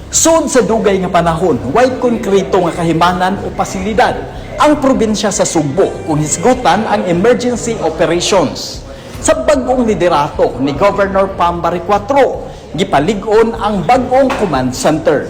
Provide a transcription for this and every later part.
Sud sa dugay nga panahon, way konkreto nga kahimanan o pasilidad ang probinsya sa Sugbo kung hisgutan ang emergency operations. Sa bag-ong liderato ni Governor Pam Baricuatro, gipalig-on ang bag-ong command center.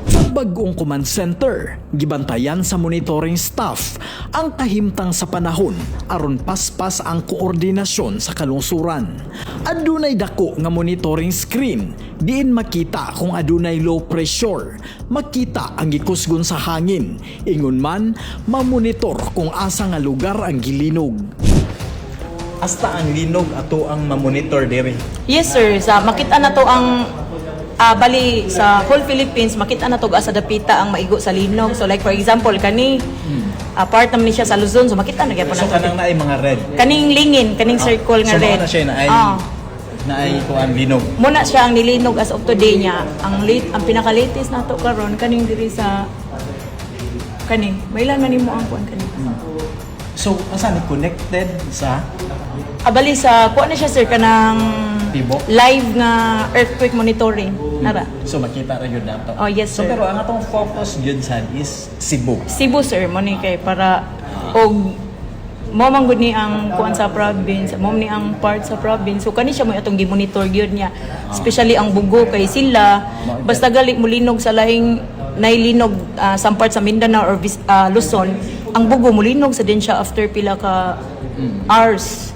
Sa bag-ong command center, gibantayan sa monitoring staff ang kahimtang sa panahon aron paspas ang koordinasyon sa kalungsuran. Adunay dako nga monitoring screen diin makita kung adunay low pressure, makita ang gikusgon sa hangin, ingon man mamonitor kung asa nga lugar ang gilinog. Hasta ang linog ato ang mamonitor diri. Yes, sir, sa makita na to ang bali sa whole Philippines, makita na to asa dapita ang maigo sa linog. So like for example, kani part naman ni siya sa Luzon, so makita na gyapon So na. Kanang naay mga red. Kaning lingin, kaning circle nga So red. mao na siya naay naay kuan, linog. Muna siya ang nilinog as of today niya. Ang late, ang pinaka-latest nato karon, kaning diri sa kani. Mailan man nimo ang kuan kani. So asa ni connected sa Abali sa kuan na siya, sir, kanang Tibo? Live nga earthquake monitoring. Nara. So makita ra gyud nato. Oh, yes, So sir. pero ang atong focus gyud sad is Cebu. Cebu, sir, mo ni kay para og mo man gud ni ang kuan sa province, mo ni ang part sa province. So kani siya mo atong gi-monitor gyud niya. Especially ang Bogo kay sila basta gali mulinog sa laing nailinog some part sa Mindanao or Luzon, ang Bogo mulinog sa din siya after pila ka hours.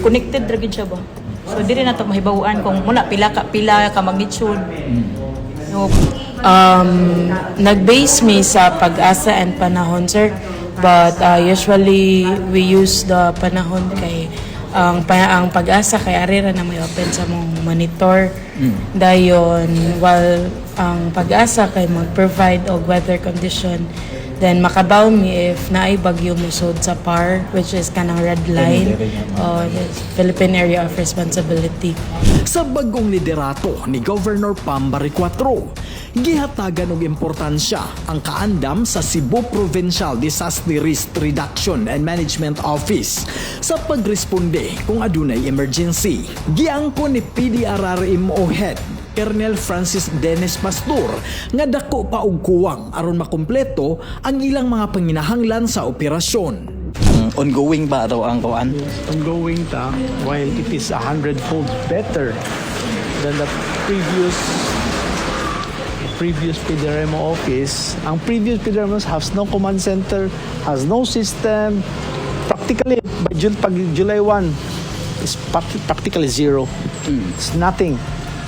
Connected ra gyud siya ba. So diri na to mahibaw-an kung muna pila ka magnitude. So, Nag-base mi sa PAGASA and Panahon, sir. But usually, we use the Panahon kay ang PAGASA kay ari ra na may open sa mong monitor. Dayon, while ang PAGASA kay mag-provide og weather condition, then makabaw mi if naay bagyo musod sa PAR, which is kanang red line, o the Philippine Area of Responsibility. Sa bagong liderato ni Governor Pam Baricuatro, gihatagan og importansya ang kaandam sa Cebu Provincial Disaster Risk Reduction and Management Office sa pagresponde kung adunay emergency. Giangko ni PDRRMO Head Colonel Francis Dennis Pastor nga dako pa og kuwang aron makumpleto ang ilang mga panginahanglan sa operasyon. Ongoing ba daw ang kuan? Ongoing ta, while it is a hundredfold better than the previous PDRMO office. Ang previous PDRMO has no command center, has no system. Practically, by pag July 1, is practically zero. It's nothing.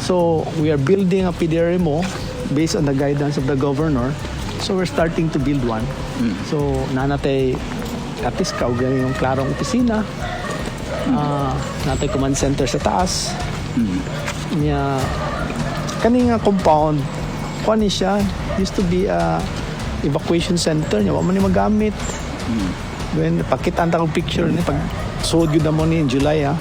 So, we are building a PDRMO based on the guidance of the governor. So, we're starting to build one. So, naa na tay at least kaugaling yung klarong opisina. Naa tay command center sa taas. Nya kani nga compound, kuan ni siya, used to be a evacuation center nya wa man ni magamit. When pakita ang kog picture ni pag suod gyud na mo ni in July ha.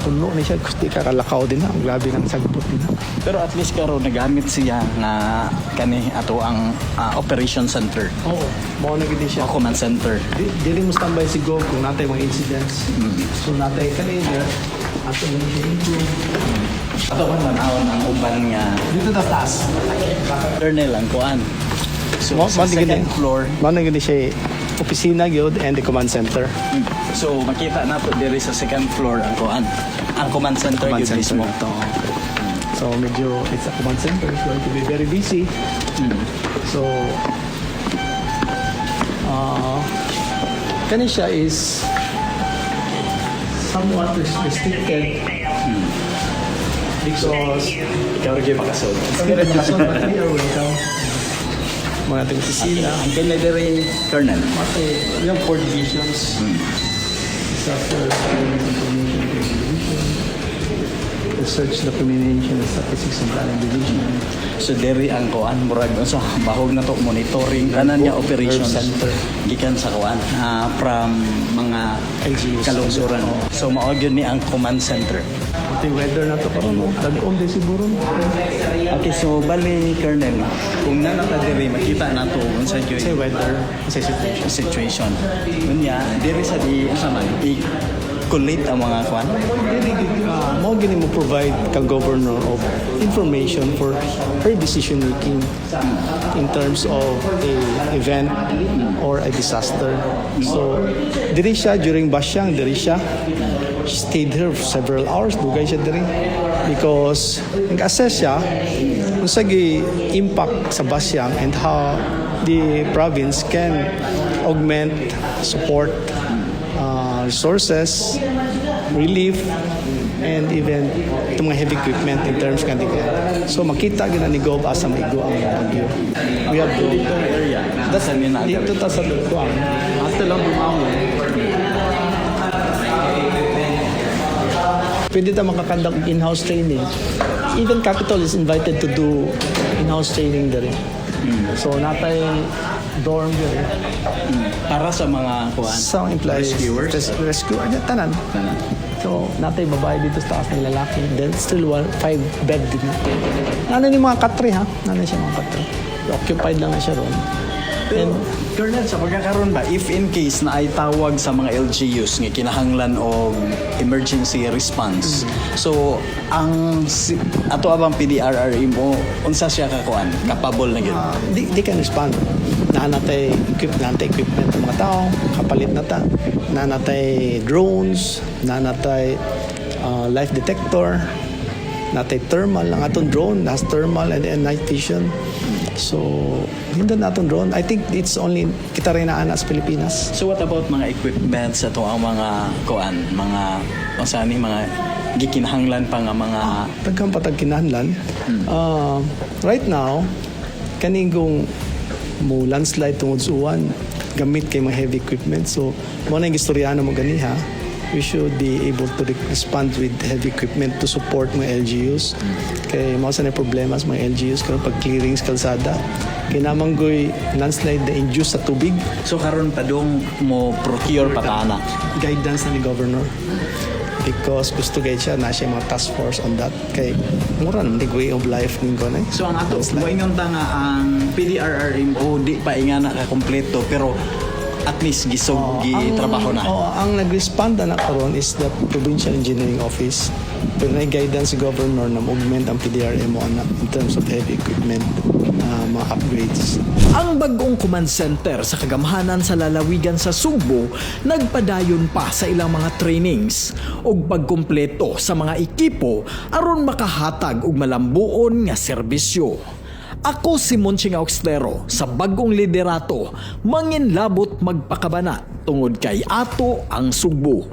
Puno ni siya, gusti kakalakaw din na. Ang grabe ng sagbot din na. Pero at least karon nagamit siya nga kani ato ang operation center. Oo, mao na gid ni siya. O command center. Dili mo standby si Gov kung naa tay mga incidents. So naa tay kani there. Ato mo siya improve. Ato man manawon ang uban nga Dito ta taas. Colonel ang kuan. So sa second floor, Mao na gid ni siya opisina gyud and the command center. So makita nato diri sa second floor ang kuan. Ang command center Command gyud center mismo. na to. So medyo it's a command center. It's going to be very busy. So kani siya is somewhat restricted because Ikaw ra gyud makasod. But we are welcome. Mga ating opisina. Ang kini diri, Colonel. Mate, we have four divisions. Disaster Surveillance Information Division, Research Documentation and Statistics and Planning Division. So diri ang kuan, murag unsa bahog na to, monitoring tanan nga operations Nerve center. Gikan sa kuan from mga LGUs. Kalungsuran. So mao gyud ni ang command center. Ito yung weather na to karon, no? Dag-om din siguro, no? Okay, so bali, Colonel, kung naa ta diri makita nato unsa gyud Kasi weather, kasi situation. Situation. Unya, diri sa di unsa man i Collate ang mga kwan. Dili mao gini mo provide kang governor of information for her decision making in terms of a event or a disaster. So diri siya during Basyang, diri siya. She stayed here for several hours, dugay siya diri because nag-assess siya unsa gi impact sa Basyang and how the province can augment support, resources, relief, and even itong mga heavy equipment in terms nga di. So makita gina ni Gov asa maigo ang bagyo. We have to Area. That's Saan yun na? Dito ta sa kuan. Ato lang bumangon. Pwede ta maka-conduct in-house training. Even Capitol is invited to do in-house training dere. So natay dorm dere. Para sa mga kuan. Sa employees. Rescuers? Rescuer, tanan. Tanan. So, natay babae dito sa taas ng lalaki. Then, still one, five bed din. Nana ni mga katre ha? Nana siya mga katre. Occupied lang na siya ron. Pero, Colonel, sa pagkakaroon ba, if in case na ay tawag sa mga LGUs nga kinahanglan og emergency response, so ang ato abang PDRRMO, unsa siya kakuan? Capable na gyud? Di can respond. Naanatay equipment ng mga tao, kapalit na ta. Naanatay drones, naanatay life detector, natay thermal ang atong drone has thermal and night vision. So, hindi na atong drone. I think it's only kita rin na ana sa Pilipinas. So what about mga equipment sa ato ang mga kuan, mga unsa ni mga gikinahanglan pa nga mga Daghan pa tag kinahanglan. Right now, kaning kung mo landslide tungod sa uwan, gamit kay mga heavy equipment. So, mo na yung istoryano mo ganiha, we should be able to respond with heavy equipment to support mga LGUs. Kay mao sa na problema sa mga LGUs karon pag clearing sa kalsada. Kay namanggoy landslide na induce sa tubig. So karon padung mo procure pa ta ana? Guidance na ni governor because gusto kay siya na siya mga task force on that kay mura naman the way of life ning ko na eh. So ang ato moingon ta nga ang PDRRMO di pa ingana ka kompleto, pero at least gisog gi trabaho na. Oo, ang nag-respond na karon is the Provincial Engineering Office. Pero na guidance si governor na augment ang PDRMO ana in terms of heavy equipment, mga upgrades. Ang bagong command center sa kagamhanan sa lalawigan sa Sugbo nagpadayon pa sa ilang mga trainings ug pagkumpleto sa mga ekipo aron makahatag og malambuon nga serbisyo. Ako si Monching Auxtero sa bagong liderato, manginlabot magpakabana tungod kay ato ang Sugbo.